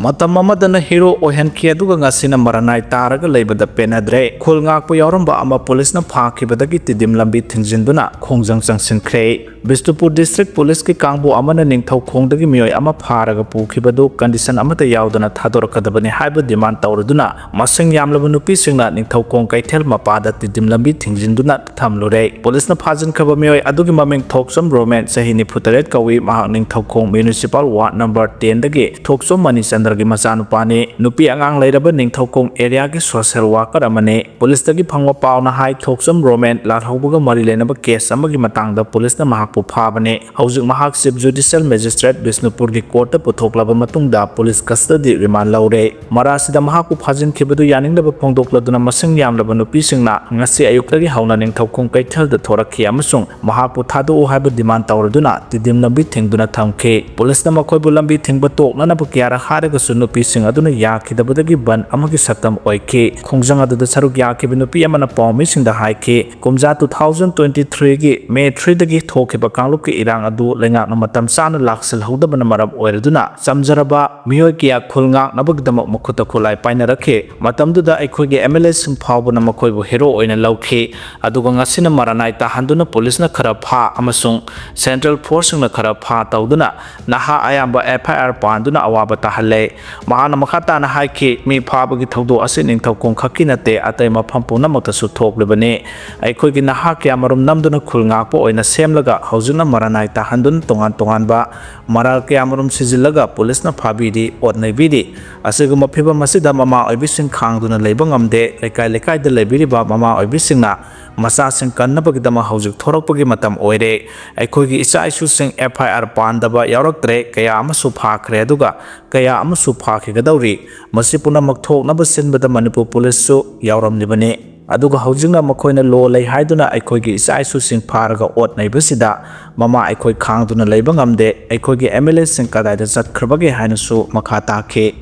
ꯃꯇꯝ ꯑꯃꯗꯅ ꯍꯤꯔꯣ ꯑꯣꯏꯍꯟꯈꯤ, ꯑꯗꯨꯒ ꯉꯁꯤꯅ ꯃꯔꯅꯥꯏ ꯇꯥꯔꯒ ꯂꯩꯕꯗ ꯄꯦꯟꯅꯗ꯭ꯔꯦ꯫ ꯈꯨꯜ ꯉꯥꯛꯄ ꯌꯥꯎꯔꯝꯕ ꯑꯃ ꯄꯨꯂꯤꯁꯅ ꯐꯥꯈꯤꯕꯗꯒꯤ ꯇꯤꯗꯤꯝ ꯂꯝꯕꯤ ꯊꯤꯡꯖꯤꯟꯗꯨꯅ ꯈꯣꯡꯖꯪ ꯆꯪꯁꯤꯟꯈ꯭ꯔꯦ꯫ ꯕꯤꯁꯅꯨꯄꯨꯔ ꯗꯤꯁꯇ꯭ꯔꯤꯛ ꯄꯨꯂꯤꯁꯀꯤ ꯀꯥꯡꯕꯨ ꯑꯃꯅ ꯅꯤꯡꯊꯧꯈꯣꯡꯗꯒꯤ ꯃꯤꯑꯣꯏ ꯑꯃ ꯐꯥꯔꯒ ꯄꯨꯈꯤꯕꯗꯨ ꯀꯟꯗꯤꯁꯟ ꯑꯃꯠꯇ ꯌꯥꯎꯗꯅ ꯊꯥꯗꯣꯔꯛꯀꯗꯕꯅꯤ ꯍꯥꯏꯕ ꯗꯤꯃꯥꯟ ꯇꯧꯔꯗꯨꯅ ꯃꯁꯤꯡ ꯌꯥꯝꯂꯕ ꯅꯨꯄꯤꯁꯤꯡꯅ ꯅꯤꯡꯊꯧꯈꯣꯡ ꯀꯩꯊꯦꯜ ꯃꯄꯥꯗ ꯇꯤꯗꯤꯝ ꯂꯝꯕꯤ ꯊꯤꯡꯖꯤꯟꯗꯨꯅ ꯊꯝꯂꯨꯔꯦ꯫ ꯄꯨꯂꯤꯁꯅ ꯐꯥꯖꯤꯟꯈ꯭ꯔꯕ ꯃꯤꯑꯣꯏ ꯑꯗꯨꯒꯤ ꯃꯃꯤꯡ ꯊꯣꯛꯆꯝ ꯔꯣꯃꯦꯟ, ꯆꯍꯤ ꯅꯤꯐꯨ ꯇꯔꯦꯠ ꯀꯧꯏ꯫ ꯃꯍꯥꯛ ꯅꯤꯡꯊꯧꯈꯣꯡ ꯃ꯭ꯌꯨꯅꯤꯁꯤꯄꯥꯜ ꯋꯥꯔꯗ ꯅꯝꯕꯔ ꯇꯦꯟꯗꯒꯤ ꯊꯣꯛꯆꯝ ꯃꯅꯤꯆꯟꯗ꯭ꯔꯒꯤ ꯃꯆꯥꯅꯨꯄꯥꯅꯤ꯫ ꯅꯨꯄꯤ ꯑꯉꯥꯡ ꯂꯩꯔꯕ ꯅꯤꯡꯊꯧꯈꯣꯡ ꯑꯦꯔꯤꯌꯥꯒꯤ ꯁꯣꯁꯦꯜ ꯋꯥꯀꯔ ꯑꯃꯅꯤ꯫ ꯄꯨꯂꯤꯁꯇꯒꯤ ꯐꯪꯕ ꯄꯥꯎꯅ ꯍꯥꯏ, ꯊꯣꯛꯆꯝ ꯔꯣꯃꯦꯟ ꯂꯥꯜꯍꯧꯕꯒ ꯃꯔꯤ ꯂꯩꯅꯕ ꯀꯦꯁ ꯑꯃꯒꯤ ꯃꯇꯥꯡꯗ ꯄꯨꯂꯤꯁꯅ ꯃꯍꯥꯛꯄꯨ ꯐꯥꯕꯅꯤ꯫ ꯍꯧꯖꯤꯛ ꯃꯍꯥꯛ ꯆꯤꯐ ꯖꯨꯗꯤꯁꯤꯌꯦꯜ ꯃꯦꯖꯤꯁꯇ꯭ꯔꯦꯠ ꯕꯤꯁꯅꯨꯄꯨꯔꯒꯤ ꯀꯣꯔꯠꯇ ꯄꯨꯊꯣꯛꯂꯕ ꯃꯇꯨꯡꯗ ꯄꯨꯂꯤꯁ ꯀꯁꯇꯗꯤ ꯔꯤꯃꯥꯟ ꯂꯧꯔꯦ꯫ ꯃꯔꯥꯁꯤꯗ ꯃꯍꯥꯛꯄꯨ ꯐꯥꯖꯤꯟꯈꯤꯕꯗꯨ ꯌꯥꯅꯤꯡꯗꯕ ꯐꯣꯡꯗꯣꯛꯂꯗꯨꯅ ꯃꯁꯤꯡ ꯌꯥꯝꯂꯕ ꯅꯨꯄꯤꯁꯤꯡꯅ ꯉꯁꯤ ꯑꯌꯨꯛꯇꯒꯤ ꯍꯧꯅ ꯅꯤꯡꯊꯧꯈꯣꯡ ꯀꯩꯊꯦꯜꯗ ꯊꯣꯔꯛꯈꯤ ꯑꯃꯁꯨꯡ ꯃꯍꯥꯛꯄꯨ ꯊꯥꯗꯣꯛꯎ ꯍꯥꯏꯕ ꯗꯤꯃꯥꯟ ꯇꯧꯔꯗꯨꯅ ꯇꯤꯗꯤꯝ ꯂꯝꯕꯤ ꯊꯤꯡꯗꯨꯅ ꯊꯝꯈꯤ꯫ ꯄꯨꯂꯤꯁꯅ ꯃꯈꯣꯏꯕꯨ ꯂꯝꯕꯤ ꯊꯤꯡꯕ ꯇꯣꯛꯅꯅꯕ ꯀꯌꯥꯔꯛ ꯍꯥꯏꯔꯒꯁꯨ ꯅꯨꯄꯤꯁꯤꯡ ꯑꯗꯨꯅ ꯌꯥꯈꯤꯗꯕꯗꯒꯤ ꯕꯟ ꯑꯃꯒꯤ ꯁꯛꯇꯝ ꯑꯣꯏꯈꯤ꯫ ꯈꯣꯡꯖꯪ ꯑꯗꯨꯗ ꯁꯔꯨꯛ ꯌꯥꯈꯤꯕ ꯅꯨꯄꯤ ꯑꯃꯅ ꯄꯥꯎꯃꯤꯁꯤꯡꯗ ꯍꯥꯏꯈꯤ, ꯀꯨꯝꯖꯥ two thousand twenty threeꯒꯤ May threeꯗꯒꯤ ꯊꯣꯛꯈꯤꯕ ꯀꯥꯡꯂꯨꯞꯀꯤ ꯏꯔꯥꯡ ꯑꯗꯨ ꯂꯩꯉꯥꯛꯅ ꯃꯇꯝ ꯆꯥꯅ ꯂꯥꯛꯁꯤꯜꯍꯧꯗꯕꯅ ꯃꯔꯝ ꯑꯣꯏꯔꯗꯨꯅ ꯆꯝꯖꯔꯕ ꯃꯤꯑꯣꯏ ꯀꯌꯥ ꯈꯨꯜ ꯉꯥꯛꯅꯕꯒꯤꯗꯃꯛ ꯃꯈꯨꯠꯇ ꯈꯨꯠꯂꯥꯏ ꯄꯥꯏꯅꯔꯛꯈꯤ꯫ ꯃꯇꯝꯗꯨꯗ ꯑꯩꯈꯣꯏꯒꯤ ꯑꯦꯝ ꯑꯦꯜ ꯑꯦꯁꯤꯡ ꯐꯥꯎꯕꯅ ꯃꯈꯣꯏꯕꯨ ꯍꯦꯔꯣ ꯑꯣꯏꯅ ꯂꯧꯈꯤ꯫ ꯑꯗꯨꯒ ꯉꯁꯤꯅ ꯃꯔꯥꯅꯥꯏ ꯇꯥꯍꯟꯗꯨꯅ ꯄꯨꯂꯤꯁꯅ ꯈꯔ ꯐꯥ ꯑꯃꯁꯨꯡ ꯁꯦꯟꯇ꯭ꯔꯦꯜ ꯐꯣꯔꯁꯁꯤꯡꯅ ꯈꯔ ꯐꯥ ꯇꯧꯗꯨꯅ ꯅꯍꯥ ꯑꯌꯥꯝꯕ ꯑꯦꯐ ꯑꯥꯏ ꯑꯥꯔ ꯄꯥꯟꯗꯨꯅ ꯑꯋꯥꯕ ꯇꯥꯍꯜꯂꯦ꯫ ꯃꯍꯥꯛꯅ ꯃꯈꯥ ꯇꯥꯅ ꯍꯥꯏꯈꯤ, ꯃꯤ ꯐꯥꯕꯒꯤ ꯊꯧꯗꯣꯛ ꯑꯁꯤ ꯅꯤꯡꯊꯧ ꯈꯣꯡꯈꯛꯀꯤ ꯅꯠꯇꯦ, ꯑꯇꯩ ꯃꯐꯝ ꯄꯨꯝꯅꯃꯛꯇꯁꯨ ꯊꯣꯛꯂꯤꯕꯅꯤ꯫ ꯑꯩꯈꯣꯏꯒꯤ ꯅꯍꯥ ꯀꯌꯥꯃꯔꯨꯝ ꯅꯝꯗꯨꯅ ꯈꯨꯜ ꯉꯥꯛꯄ ꯑꯣꯏꯅ ꯁꯦꯝꯂꯒ ꯍꯧꯖꯤꯛꯅ ꯃꯔꯥꯅꯥꯏ ꯇꯥꯍꯟꯗꯨꯅ ꯇꯣꯉꯥꯟ ꯇꯣꯉꯥꯟꯕ ꯃꯔꯥꯜ ꯀꯌꯥꯃꯔꯨꯝ ꯁꯤꯖꯤꯜꯂꯒ ꯄꯨꯂꯤꯁꯅ ꯐꯥꯕꯤꯔꯤ, ꯑꯣꯠ ꯅꯩꯕꯤꯔꯤ꯫ ꯑꯁꯤꯒꯨꯝꯕ ꯐꯤꯚꯝ ꯑꯁꯤꯗ ꯃꯃꯥ ꯑꯣꯏꯕꯤꯁꯤꯡ ꯈꯥꯡꯗꯨꯅ ꯂꯩꯕ ꯉꯝꯗꯦ꯫ ꯂꯩꯀꯥꯏ ꯂꯩꯀꯥꯏꯗ ꯂꯩꯕꯤꯔꯤꯕ ꯃꯃꯥ ꯑꯣꯏꯕꯤꯁꯤꯡꯅ ꯃꯆꯥꯁꯤꯡ ꯀꯟꯅꯕꯒꯤꯗꯃꯛ ꯍꯧꯖꯤꯛ ꯊꯣꯔꯛꯄꯒꯤ ꯃꯇꯝ ꯑꯣꯏꯔꯦ꯫ ꯑꯩꯈꯣꯏꯒꯤ ꯏꯆꯥ ꯏꯁꯨꯁꯤꯡ F I R ꯄꯥꯟꯗꯕ ꯌꯥꯎꯔꯛꯇ꯭ꯔꯦ꯫ ꯀꯌꯥ ꯑꯃꯁꯨ ꯐꯥꯈ꯭ꯔꯦ, ꯑꯗꯨꯒ ꯀꯌꯥ ꯑꯃꯁꯨ ꯐꯥꯈꯤꯒꯗꯧꯔꯤ꯫ ꯃꯁꯤ ꯄꯨꯝꯅꯃꯛ ꯊꯣꯛꯅꯕ ꯁꯤꯟꯕꯗ ꯃꯅꯤꯄꯨꯔ ꯄꯨꯂꯤꯁꯁꯨ ꯌꯥꯎꯔꯝꯂꯤꯕꯅꯤ꯫ ꯑꯗꯨꯒ ꯍꯧꯖꯤꯛꯅ ꯃꯈꯣꯏꯅ ꯂꯣ ꯂꯩ ꯍꯥꯏꯗꯨꯅ ꯑꯩꯈꯣꯏꯒꯤ ꯏꯆꯥ ꯏꯁꯨꯁꯤꯡ ꯐꯥꯔꯒ ꯑꯣꯠ ꯅꯩꯕꯁꯤꯗ ꯃꯃꯥ ꯑꯩꯈꯣꯏ ꯈꯥꯡꯗꯨꯅ ꯂꯩꯕ ꯉꯝꯗꯦ꯫ ꯑꯩꯈꯣꯏꯒꯤ M L A ꯁꯤꯡ ꯀꯗꯥꯏꯗ ꯆꯠꯈ꯭ꯔꯕꯒꯦ ꯍꯥꯏꯅꯁꯨ ꯃꯈꯥ ꯇꯥꯈꯤ꯫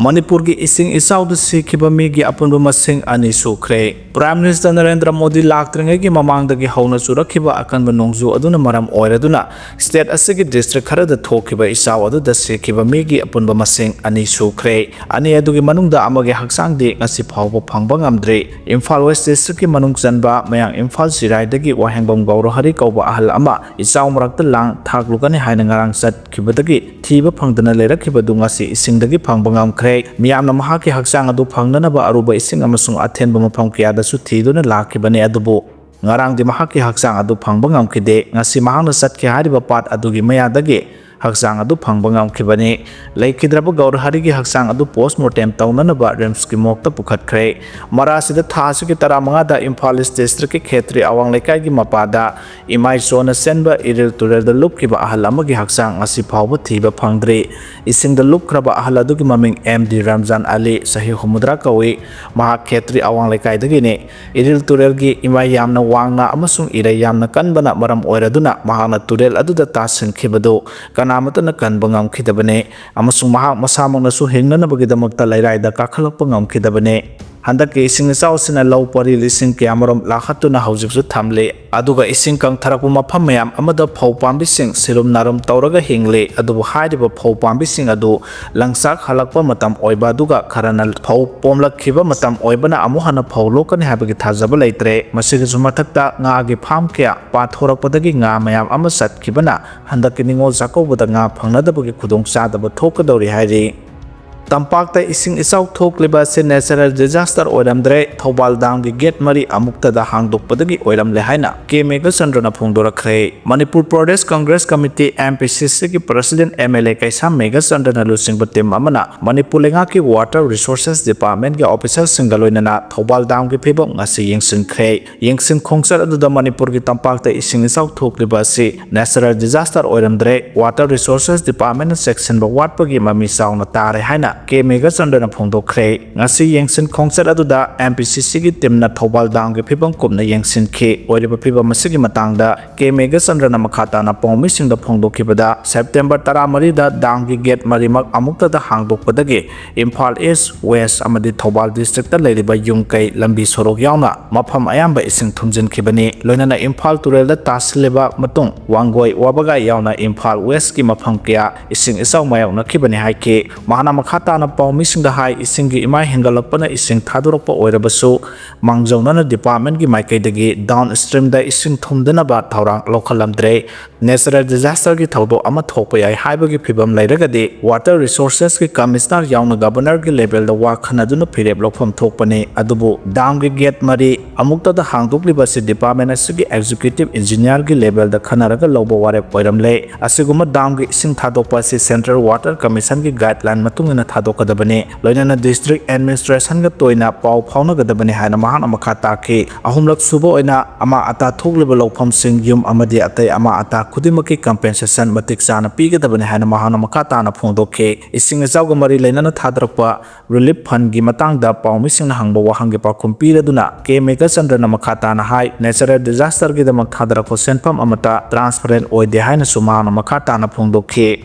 ꯃꯅꯤꯄꯨꯔꯒꯤ ꯏꯁꯤꯡ ꯏꯆꯥꯎꯗ ꯁꯤꯈꯤꯕ ꯃꯤꯒꯤ ꯑꯄꯨꯟꯕ ꯃꯁꯤꯡ ꯑꯅꯤ ꯁꯨꯈ꯭ꯔꯦ꯫ Prime Minister ꯅꯔꯦꯟꯗ꯭ꯔ ꯃꯣꯗꯤ ꯂꯥꯛꯇ꯭ꯔꯤꯉꯩꯒꯤ ꯃꯃꯥꯡꯗꯒꯤ ꯍꯧꯅ ꯆꯨꯔꯛꯈꯤꯕ ꯑꯀꯟꯕ ꯅꯣꯡꯖꯨ ꯑꯗꯨꯅ ꯃꯔꯝ ꯑꯣꯏꯔꯗꯨꯅ state ꯑꯁꯤꯒꯤ district ꯈꯔꯗ ꯊꯣꯛꯈꯤꯕ ꯏꯆꯥꯎ ꯑꯗꯨꯗ ꯁꯤꯈꯤꯕ ꯃꯤꯒꯤ ꯑꯄꯨꯟꯕ ꯃꯁꯤꯡ ꯑꯅꯤ ꯁꯨꯈ꯭ꯔꯦ꯫ ꯑꯅꯤ ꯑꯗꯨꯒꯤ ꯃꯅꯨꯡꯗ ꯑꯃꯒꯤ ꯍꯛꯆꯥꯡꯗꯤ ꯉꯁꯤ ꯐꯥꯎꯕ ꯐꯪꯕ ꯉꯝꯗ꯭ꯔꯤ꯫ ꯏꯝꯐꯥꯜ West districtꯀꯤ ꯃꯅꯨꯡ ꯆꯟꯕ ꯃꯌꯥꯡ ꯏꯝꯐꯥꯜ ꯆꯤꯔꯥꯏꯗꯒꯤ ꯋꯥꯍꯦꯡꯕꯝ ꯒꯧꯔꯍꯔꯤ ꯀꯧꯕ ꯑꯍꯜ ꯑꯃ ꯏꯆꯥꯎ ꯃꯔꯛꯇ ꯂꯥꯡ ꯊꯥꯛꯂꯨꯒꯅꯤ ꯍꯥꯏꯅ ꯉꯔꯥꯡ ꯆꯠꯈꯤꯕꯗꯒꯤ ꯊꯤꯕ ꯐꯪꯗꯅ ꯂꯩꯔꯛꯈꯤꯕꯗꯨ ꯉꯁꯤ ꯏꯁꯤꯡꯗꯒꯤ ꯐꯪꯕ ꯉꯝꯈ꯭ꯔꯦ꯫ ꯃꯤꯌꯥꯝꯅ ꯃꯍꯥꯛꯀꯤ ꯍꯛꯆꯥꯡ ꯑꯗꯨ ꯐꯪꯅꯅꯕ ꯑꯔꯨꯕ ꯏꯁꯤꯡ ꯑꯃꯁꯨꯡ ꯑꯊꯦꯟꯕ ꯃꯐꯝ ꯀꯌꯥꯗꯁꯨ ꯊꯤꯗꯨꯅ ꯂꯥꯛꯈꯤꯕꯅꯤ, ꯑꯗꯨꯕꯨ ꯉꯔꯥꯡꯗꯤ ꯃꯍꯥꯛꯀꯤ ꯍꯛꯆꯥꯡ ꯑꯗꯨ ꯐꯪꯕ ꯉꯝꯈꯤꯗꯦ꯫ ꯉꯁꯤ ꯃꯍꯥꯛꯅ ꯆꯠꯈꯤ ꯍꯥꯏꯔꯤꯕ ꯄꯥꯠ ꯑꯗꯨꯒꯤ ꯃꯌꯥꯗꯒꯤ ꯍꯛꯆꯥꯡ ꯑꯗꯨ ꯐꯪꯕ ꯉꯝꯈꯤꯕꯅꯤ꯫ ꯂꯩꯈꯤꯗ꯭ꯔꯕ ꯒꯧꯔꯍꯔꯤꯒꯤ ꯍꯛꯆꯥꯡ ꯑꯗꯨ post mortem ꯇꯧꯅꯅꯕ RIMSꯀꯤ morgueꯇ ꯄꯨꯈꯠꯈ꯭ꯔꯦ꯫ ꯃꯔꯥꯁꯤꯗ ꯊꯥ ꯑꯁꯤꯒꯤ ꯇꯔꯥꯃꯉꯥꯗ ꯏꯝꯐꯥꯜ East districtꯀꯤ ꯈꯦꯇ꯭ꯔꯤ ꯑꯋꯥꯡ ꯂꯩꯀꯥꯏꯒꯤ ꯃꯄꯥꯗ ꯏꯃꯥꯏ ꯆꯣꯟꯅ ꯆꯦꯟꯕ ꯏꯔꯤꯜ ꯇꯨꯔꯦꯜꯗ ꯂꯨꯞꯈꯤꯕ ꯑꯍꯜ ꯑꯃꯒꯤ ꯍꯛꯆꯥꯡ ꯉꯁꯤ ꯐꯥꯎꯕ ꯊꯤꯕ ꯐꯪꯗ꯭ꯔꯤ꯫ ꯏꯁꯤꯡꯗ ꯂꯨꯞꯈ꯭ꯔꯕ ꯑꯍꯜ ꯑꯗꯨꯒꯤ ꯃꯃꯤꯡ M D ꯔꯝꯖꯥꯟ ꯑꯂꯤ, ꯆꯍꯤ ꯍꯨꯝꯐꯨꯇꯔꯥ ꯀꯧꯏ꯫ ꯃꯍꯥꯛ ꯈꯦꯇ꯭ꯔꯤ ꯑꯋꯥꯡ ꯂꯩꯀꯥꯏꯗꯒꯤꯅꯤ꯫ ꯏꯔꯤꯜ ꯇꯨꯔꯦꯜꯒꯤ ꯏꯃꯥꯏ ꯌꯥꯝꯅ ꯋꯥꯡꯅ ꯑꯃꯁꯨꯡ ꯏꯔꯩ ꯌꯥꯝꯅ ꯀꯟꯕꯅ ꯃꯔꯝ ꯑꯣꯏꯔꯗꯨꯅ ꯃꯍꯥꯛꯅ ꯇꯨꯔꯦꯜ ꯑꯗꯨꯗ ꯇꯥꯁꯤꯟꯈꯤꯕꯗꯨ ꯀꯅꯥꯃꯠꯇꯅ ꯀꯟꯕ ꯉꯝꯈꯤꯗꯕꯅꯤ, ꯑꯃꯁꯨꯡ ꯃꯍꯥꯛ ꯃꯁꯥꯃꯛꯅꯁꯨ ꯍꯤꯡꯅꯅꯕꯒꯤꯗꯃꯛꯇ ꯂꯩꯔꯥꯏꯗ ꯀꯥꯈꯠꯂꯛꯄ ꯉꯝꯈꯤꯗꯕꯅꯤ꯫ ꯍꯟꯗꯛꯀꯤ ꯏꯁꯤꯡ ꯏꯆꯥꯎ ꯑꯁꯤꯅ ꯂꯧ ꯄꯔꯤ ꯂꯤꯁꯤꯡ ꯀꯌꯥꯃꯔꯨꯝ ꯂꯥꯛꯈꯠꯇꯨꯅ ꯍꯧꯖꯤꯛꯁꯨ ꯊꯝꯂꯤ꯫ ꯑꯗꯨꯒ ꯏꯁꯤꯡ ꯀꯪꯊꯔꯛꯄ ꯃꯐꯝ ꯃꯌꯥꯝ ꯑꯃꯗ ꯐꯧ ꯄꯥꯝꯕꯤꯁꯤꯡ ꯁꯤꯔꯨꯝ ꯅꯥꯔꯨꯝ ꯇꯧꯔꯒ ꯍꯤꯡꯂꯤ꯫ ꯑꯗꯨꯕꯨ ꯍꯥꯏꯔꯤꯕ ꯐꯧ ꯄꯥꯝꯕꯤꯁꯤꯡ ꯑꯗꯨ ꯂꯪꯆꯥꯛ ꯍꯜꯂꯛꯄ ꯃꯇꯝ ꯑꯣꯏꯕ, ꯑꯗꯨꯒ ꯈꯔꯅ ꯐꯧ ꯄꯣꯝꯂꯛꯈꯤꯕ ꯃꯇꯝ ꯑꯣꯏꯕꯅ ꯑꯃꯨꯛ ꯍꯟꯅ ꯐꯧ ꯂꯣꯛꯀꯅꯤ ꯍꯥꯏꯕꯒꯤ ꯊꯥꯖꯕ ꯂꯩꯇ꯭ꯔꯦ꯫ ꯃꯁꯤꯒꯤꯁꯨ ꯃꯊꯛꯇ ꯉꯥꯒꯤ ꯐꯥꯝ ꯀꯌꯥ ꯄꯥꯊꯣꯔꯛꯄꯗꯒꯤ ꯉꯥ ꯃꯌꯥꯝ ꯑꯃ ꯆꯠꯈꯤꯕꯅ ꯍꯟꯗꯛꯀꯤ ꯅꯤꯉꯣꯜ ꯆꯥꯛꯀꯧꯕꯗ ꯉꯥ ꯐꯪꯅꯗꯕꯒꯤ ꯈꯨꯗꯣꯡꯆꯥꯗꯕ ꯊꯣꯛꯀꯗꯧꯔꯤ ꯍꯥꯏꯔꯤ꯫ ꯇꯝꯄꯥꯛꯇ ꯏꯁꯤꯡ ꯏꯆꯥꯎ ꯊꯣꯛꯂꯤꯕ ꯑꯁꯤ natural disaster ꯑꯣꯏꯔꯝꯗ꯭ꯔꯦ, ꯊꯧꯕꯥꯜ ꯗꯥꯝꯒꯤ ꯒꯦꯠ ꯃꯔꯤ ꯑꯃꯨꯛꯇꯗ ꯍꯥꯡꯗꯣꯛꯄꯗꯒꯤ ꯑꯣꯏꯔꯝꯂꯦ ꯍꯥꯏꯅ ꯀꯦ ꯃꯦꯘꯆꯟꯗ꯭ꯔꯅ ꯐꯣꯡꯗꯣꯔꯛꯈ꯭ꯔꯦ꯫ Manipur Pradesh Congress committee, M P C C ꯒꯤ president, M L A Keisham ꯃꯦꯘꯆꯟꯗ꯭ꯔꯅ ꯂꯨꯆꯤꯡꯕ team ꯑꯃꯅ ꯃꯅꯤꯄꯨꯔ ꯂꯩꯉꯥꯛꯀꯤ Water Resources Department ꯀꯤ officer ꯁꯤꯡꯒ ꯂꯣꯏꯅꯅ ꯊꯧꯕꯥꯜ ꯗꯥꯝꯒꯤ ꯐꯤꯕꯝ ꯉꯁꯤ ꯌꯦꯡꯁꯤꯟꯈ꯭ꯔꯦ꯫ ꯌꯦꯡꯁꯤꯟ ꯈꯣꯡꯆꯠ ꯑꯗꯨꯗ ꯃꯅꯤꯄꯨꯔꯒꯤ ꯇꯝꯄꯥꯛꯇ ꯏꯁꯤꯡ ꯏꯆꯥꯎ ꯊꯣꯛꯂꯤꯕ ꯑꯁꯤ natural disaster ꯑꯣꯏꯔꯝꯗ꯭ꯔꯦ, Water Resources Department ꯅ ꯆꯦꯛꯁꯤꯟꯕ ꯋꯥꯠꯄꯒꯤ ꯃꯃꯤ ꯆꯥꯎꯅ ꯇꯥꯔꯦ ꯍꯥꯏꯅ ꯀꯦ ꯃꯦꯘꯆꯟꯗ꯭ꯔꯅ ꯐꯣꯡꯗꯣꯛꯈ꯭ꯔꯦ꯫ ꯉꯁꯤ ꯌꯦꯡꯁꯤꯟ ꯈꯣꯡꯆꯠ ꯑꯗꯨꯗ M P C C ꯒꯤ team ꯅ ꯊꯧꯕꯥꯜ ꯗꯥꯝꯒꯤ ꯐꯤꯕꯝ ꯀꯨꯞꯅ ꯌꯦꯡꯁꯤꯟꯈꯤ꯫ ꯑꯣꯏꯔꯤꯕ ꯐꯤꯕꯝ ꯑꯁꯤꯒꯤ ꯃꯇꯥꯡꯗ ꯀꯦ ꯃꯦꯘꯆꯟꯗ꯭ꯔꯅ ꯃꯈꯥ ꯇꯥꯅ ꯄꯥꯎꯃꯤꯁꯤꯡꯗ ꯐꯣꯡꯗꯣꯛꯈꯤꯕꯗ, September ꯇꯔꯥꯃꯔꯤꯗ ꯗꯥꯝꯒꯤ ꯒꯦꯠ ꯃꯔꯤꯃꯛ ꯑꯃꯨꯛꯇꯗ ꯍꯥꯡꯗꯣꯛꯄꯗꯒꯤ ꯏꯝꯐꯥꯜ East, West ꯑꯃꯗꯤ ꯊꯧꯕꯥꯜ district ꯇ ꯂꯩꯔꯤꯕ ꯌꯨꯝ ꯀꯩ, ꯂꯝꯕꯤ ꯁꯣꯔꯣꯛ ꯌꯥꯎꯅ ꯃꯐꯝ ꯑꯌꯥꯝꯕ ꯏꯁꯤꯡ ꯊꯨꯝꯖꯤꯟꯈꯤꯕꯅꯤ꯫ ꯂꯣꯏꯅꯅ ꯏꯝꯐꯥꯜ ꯇꯨꯔꯦꯜꯗ ꯇꯥꯁꯤꯜꯂꯤꯕ ꯃꯇꯨꯡ ꯋꯥꯡꯒꯣꯏ, ꯋꯥꯕꯒꯥꯏ ꯌꯥꯎꯅ ꯏꯝꯐꯥꯜ West ꯀꯤ ꯃꯐꯝ ꯀꯌꯥ ꯏꯁꯤꯡ ꯏꯆꯥꯎ ꯃꯥꯌꯣꯛꯅꯈꯤꯕꯅꯤ ꯍꯥꯏꯈꯤ꯫ ꯃꯍꯥꯛꯅ ꯃꯈꯥ ꯇꯥꯅ ꯄꯥꯎꯃꯤꯁꯤꯡꯗ ꯍꯥꯏ, ꯏꯁꯤꯡꯒꯤ ꯏꯃꯥꯏ ꯍꯦꯟꯒꯠꯂꯛꯄꯅ ꯏꯁꯤꯡ ꯊꯥꯗꯣꯔꯛꯄ ꯑꯣꯏꯔꯕꯁꯨ, ꯃꯥꯡꯖꯧꯅꯅ department ꯀꯤ ꯃꯥꯏꯀꯩꯗꯒꯤ down stream ꯗ ꯏꯁꯤꯡ ꯊꯨꯝꯗꯅꯕ ꯊꯧꯔꯥꯡ ꯂꯧꯈꯠꯂꯝꯗ꯭ꯔꯦ꯫ Natural disaster ꯒꯤ ꯊꯧꯗꯣꯛ ꯑꯃ ꯊꯣꯛꯄ ꯌꯥꯏ ꯍꯥꯏꯕꯒꯤ ꯐꯤꯕꯝ ꯂꯩꯔꯒꯗꯤ, Water Resources ꯀꯤ Commissioner ꯌꯥꯎꯅ Governor ꯒꯤ level ꯗ ꯋꯥ ꯈꯟꯅꯗꯨꯅ ꯐꯤꯔꯦꯞ ꯂꯧꯐꯝ ꯊꯣꯛꯄꯅꯤ꯫ ꯑꯗꯨꯕꯨ ꯗꯥꯝꯒꯤ ꯒꯦꯠ ꯃꯔꯤ ꯑꯃꯨꯛꯇꯗ ꯍꯥꯡꯗꯣꯛꯂꯤꯕ ꯑꯁꯤ department ꯑꯁꯤꯒꯤ executive engineer ꯒꯤ level ꯗ ꯈꯟꯅꯔꯒ ꯂꯧꯕ ꯋꯥꯔꯦꯞ ꯑꯣꯏꯔꯝꯂꯦ꯫ ꯑꯁꯤꯒꯨꯝꯕ ꯗꯥꯝꯒꯤ ꯏꯁꯤꯡ ꯊꯥꯗꯣꯛꯄ ꯑꯁꯤ Central Water Commission ꯒꯤ guideline ꯃꯇꯨꯡ ꯏꯟꯅ ꯊꯥꯗꯣꯛꯀꯗꯕꯅꯤ꯫ ꯂꯣꯏꯅꯅ district administration ꯒ ꯇꯣꯏꯅ ꯄꯥꯎ ꯐꯥꯎꯅꯒꯗꯕꯅꯤ ꯍꯥꯏꯅ ꯃꯍꯥꯛꯅ ꯃꯈꯥ ꯇꯥꯈꯤ꯫ ꯑꯍꯨꯝꯂꯛ ꯁꯨꯕ ꯑꯣꯏꯅ, ꯑꯃꯥ ꯑꯇꯥ ꯊꯣꯛꯂꯤꯕ ꯂꯧꯐꯝꯁꯤꯡ, ꯌꯨꯝ ꯑꯃꯗꯤ ꯑꯇꯩ ꯑꯃꯥ ꯑꯇꯥ ꯈꯨꯗꯤꯡꯃꯛꯀꯤ compensation ꯃꯇꯤꯛ ꯆꯥꯅ ꯄꯤꯒꯗꯕꯅꯤ ꯍꯥꯏꯅ ꯃꯍꯥꯛꯅ ꯃꯈꯥ ꯇꯥꯅ ꯐꯣꯡꯗꯣꯛꯈꯤ꯫ ꯏꯁꯤꯡ ꯏꯆꯥꯎꯒ ꯃꯔꯤ ꯂꯩꯅꯅ ꯊꯥꯗꯔꯛꯄ relief fund ꯒꯤ ꯃꯇꯥꯡꯗ ꯄꯥꯎꯃꯤꯁꯤꯡꯅ ꯍꯪꯕ ꯋꯥꯍꯪꯒꯤ ꯄꯥꯎꯈꯨꯝ ꯄꯤꯔꯗꯨꯅ ꯀꯦ ꯃꯦꯘꯆꯟꯗ꯭ꯔꯅ ꯃꯈꯥ ꯇꯥꯅ ꯍꯥꯏ, natural disaster ꯒꯤꯗꯃꯛ ꯊꯥꯗꯔꯛꯄ ꯁꯦꯟꯐꯝ ꯑꯃꯠꯇ transparent ꯑꯣꯏꯗꯦ ꯍꯥꯏꯅꯁꯨ ꯃꯍꯥꯛꯅ ꯃꯈꯥ ꯇꯥꯅ ꯐꯣꯡꯗꯣꯛꯈꯤ꯫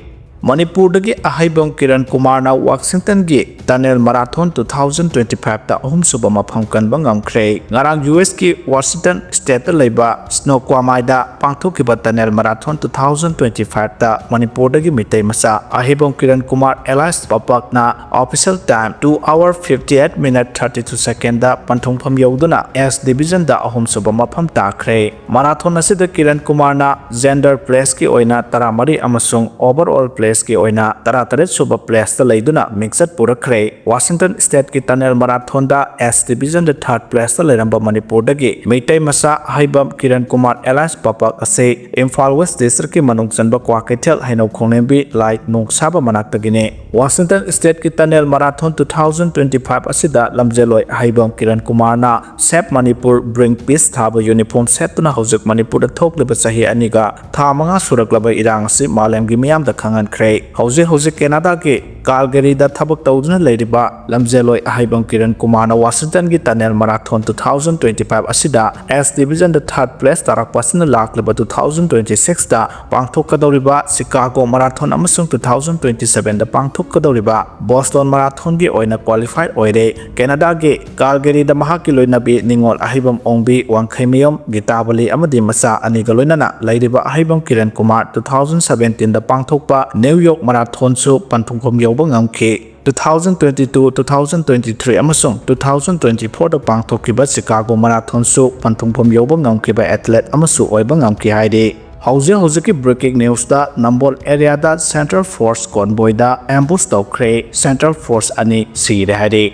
ꯃꯅꯤꯄꯨꯔꯗꯒꯤ ꯑꯍꯩꯕꯝ ꯀꯤꯔꯟ ꯀꯨꯃꯥꯔꯅ ꯋꯥꯁꯤꯡꯇꯟꯒꯤ tunnel marathon two thousand twenty five ꯇ ꯑꯍꯨꯝꯁꯨꯕ ꯃꯐꯝ ꯀꯟꯕ ꯉꯝꯈ꯭ꯔꯦ꯫ ꯉꯔꯥꯡ ꯌꯨ ꯑꯦꯁ ꯀꯤ ꯋꯥꯁꯤꯡꯇꯟ ꯁ꯭ꯇꯦꯠꯇ ꯂꯩꯕ ꯁ꯭ꯅꯣ ꯀ꯭ꯋꯥꯃꯥꯏꯗ ꯄꯥꯡꯊꯣꯛꯈꯤꯕ tunnel marathon two thousand twenty five ꯇ ꯃꯅꯤꯄꯨꯔꯗꯒꯤ ꯃꯤꯇꯩ ꯃꯆꯥ ꯑꯍꯩꯕꯝ Kiran Kumar alias ꯄꯄꯛꯅ official time two hour fifty eight minute thirty two second ꯗ ꯄꯟꯊꯨꯡꯐꯝ ꯌꯧꯗꯨꯅ ꯑꯦꯁ ꯗꯤꯕꯤꯖꯟꯗ ꯑꯍꯨꯝꯁꯨꯕ ꯃꯐꯝ ꯇꯥꯈ꯭ꯔꯦ꯫ ꯃꯔꯥꯊꯣꯟ ꯑꯁꯤꯗ ꯀꯤꯔꯟ ꯀꯨꯃꯥꯔꯅ ꯖꯦꯟꯗꯔ ꯄ꯭ꯂꯦꯁꯀꯤ ꯑꯣꯏꯅ ꯇꯔꯥꯃꯔꯤ ꯑꯃꯁꯨꯡ overall ꯄ꯭ꯂꯦꯁꯀꯤ ꯑꯣꯏꯅ ꯇꯔꯥꯇꯔꯦꯠ ꯁꯨꯕ ꯄ꯭ꯂꯦꯁꯇ ꯂꯩꯗꯨꯅ ꯃꯤꯡꯆꯠ ꯄꯨꯔꯛꯈ꯭ꯔꯦ꯫ ꯋꯥꯁꯤꯡꯇꯟ ꯁ꯭ꯇꯦꯠꯀꯤ ꯇꯅꯦꯜ ꯃꯔꯥꯊꯣꯟꯗ ꯑꯦꯁ ꯗꯤꯕꯤꯖꯟꯗ ꯊꯥꯔꯠ ꯄ꯭ꯂꯦꯁꯇ ꯂꯩꯔꯝꯕ ꯃꯅꯤꯄꯨꯔꯗꯒꯤ ꯃꯩꯇꯩ ꯃꯆꯥ ꯑꯍꯩꯕꯝ ꯀꯤꯔꯟ ꯀꯨꯃꯥꯔ alias ꯄꯄꯛ ꯑꯁꯤ ꯏꯝꯐꯥꯜ ꯋꯦꯁ ꯗꯤꯁꯇ꯭ꯔꯤꯛꯀꯤ ꯃꯅꯨꯡ ꯆꯟꯕ ꯀ꯭ꯋꯥꯀꯩꯊꯦꯜ ꯍꯩꯅꯧ ꯈꯣꯡꯂꯦꯝꯕꯤ ꯂꯥꯏ ꯅꯣꯡꯁꯥꯕ ꯃꯅꯥꯛꯇꯒꯤꯅꯤ꯫ ꯋꯥꯁꯤꯡꯇꯟ ꯁ꯭ꯇꯦꯠꯀꯤ tunnel marathon two thousand twenty five ꯑꯁꯤꯗ ꯂꯝꯖꯦꯜꯂꯣꯏ ꯑꯍꯩꯕꯝ ꯀꯤꯔꯟ ꯀꯨꯃꯥꯔꯅ Save Manipur Bring Peace ꯊꯥꯕ ꯌꯨꯅꯤꯐꯣꯔꯝ ꯁꯦꯠꯇꯨꯅ ꯍꯧꯖꯤꯛ ꯃꯅꯤꯄꯨꯔꯗ ꯊꯣꯛꯂꯤꯕ ꯆꯍꯤ ꯑꯅꯤꯒ ꯊꯥ ꯃꯉꯥ ꯁꯨꯔꯛꯂꯕ ꯏꯔꯥꯡ ꯑꯁꯤ ꯃꯥꯂꯦꯝꯒꯤ ꯃꯤꯌꯥꯝꯗ ꯈꯪꯍꯟꯈ꯭ꯔꯦ꯫ ꯍꯧꯖꯤꯛ ꯍꯧꯖꯤꯛ ꯀꯦꯅꯥꯗꯥꯒꯤ ꯀꯥꯜꯒꯔꯤꯗ ꯊꯕꯛ ꯇꯧꯗꯨꯅ ꯂꯩꯔꯤꯕ ꯂꯝꯖꯦꯜꯂꯣꯏ ꯑꯍꯩꯕꯝ ꯀꯤꯔꯟ ꯀꯨꯃꯥꯔꯅ ꯋꯥꯁꯤꯡꯇꯟꯒꯤ tunnel marathon two thousand twenty five ꯑꯁꯤꯗ ꯑꯦꯁ ꯗꯤꯕꯤꯖꯟꯗ ꯊꯥꯔꯠ ꯄ꯭ꯂꯦꯁ ꯇꯥꯔꯛꯄ ꯑꯁꯤꯅ ꯂꯥꯛꯂꯤꯕ two thousand twenty six ꯇ ꯄꯥꯡꯊꯣꯛꯀꯗꯧꯔꯤꯕ ꯁꯤꯀꯥꯒꯣ ꯃꯔꯥꯊꯣꯟ ꯑꯃꯁꯨꯡ two thousand twenty seven ꯗ ꯄꯥꯡꯊꯣꯛꯀꯗꯧꯔꯤꯕ ꯕꯣꯁꯇꯣꯟ ꯃꯔꯥꯊꯣꯟꯒꯤ ꯑꯣꯏꯅ ꯀ꯭ꯋꯥꯂꯤꯐꯥꯏ ꯑꯣꯏꯔꯦ꯫ ꯀꯦꯅꯥꯗꯥꯒꯤ ꯀꯥꯜꯒꯔꯤꯗ ꯃꯍꯥꯛꯀꯤ ꯂꯣꯏꯅꯕꯤ ꯅꯤꯉꯣꯜ ꯑꯍꯩꯕꯝ ꯑꯣꯡꯕꯤ, ꯋꯥꯡꯈꯩꯃꯌꯨꯝ ꯒꯤꯇꯥꯕꯂꯤ ꯑꯃꯗꯤ ꯃꯆꯥ ꯑꯅꯤꯒ ꯂꯣꯏꯅꯅ ꯂꯩꯔꯤꯕ ꯑꯍꯩꯕꯝ Kiran Kumar two thousand seventeen ꯗ ꯄꯥꯡꯊꯣꯛꯄ ꯅ꯭ꯌꯨ ꯌꯣꯔꯛ ꯃꯔꯥꯊꯣꯟꯁꯨ ꯄꯟꯊꯨꯡꯐꯝ ꯌꯧꯕ ꯉꯝꯈꯤ꯫ Two thousand twenty two, two thousand twenty three ꯑꯃꯁꯨꯡ two thousand twenty four ꯗ ꯄꯥꯡꯊꯣꯛꯈꯤꯕ ꯁꯤꯀꯥꯒꯣ ꯃꯔꯥꯊꯣꯟꯁꯨ ꯄꯟꯊꯨꯡꯐꯝ ꯌꯧꯕ ꯉꯝꯈꯤꯕ ꯑꯦꯊꯂꯦꯠ ꯑꯃꯁꯨ ꯑꯣꯏꯕ ꯉꯝꯈꯤ ꯍꯥꯏꯔꯤ꯫ ꯍꯧꯖꯤꯛ ꯍꯧꯖꯤꯛꯀꯤ ꯕ꯭ꯔꯦꯀꯤꯡ ꯅ꯭ꯌꯨꯁꯇ ꯅꯝꯕꯣꯜ ꯑꯦꯔꯤꯌꯥꯗ ꯁꯦꯟꯇ꯭ꯔꯦꯜ ꯐꯣꯔꯁ ꯀꯣꯟꯕꯣꯏꯗ ꯑꯦꯝꯕꯨꯁ ꯇꯧꯈ꯭ꯔꯦ꯫ ꯁꯦꯟꯇ꯭ꯔꯦꯜ ꯐꯣꯔꯁ ꯑꯅꯤ ꯁꯤꯔꯦ ꯍꯥꯏꯔꯤ꯫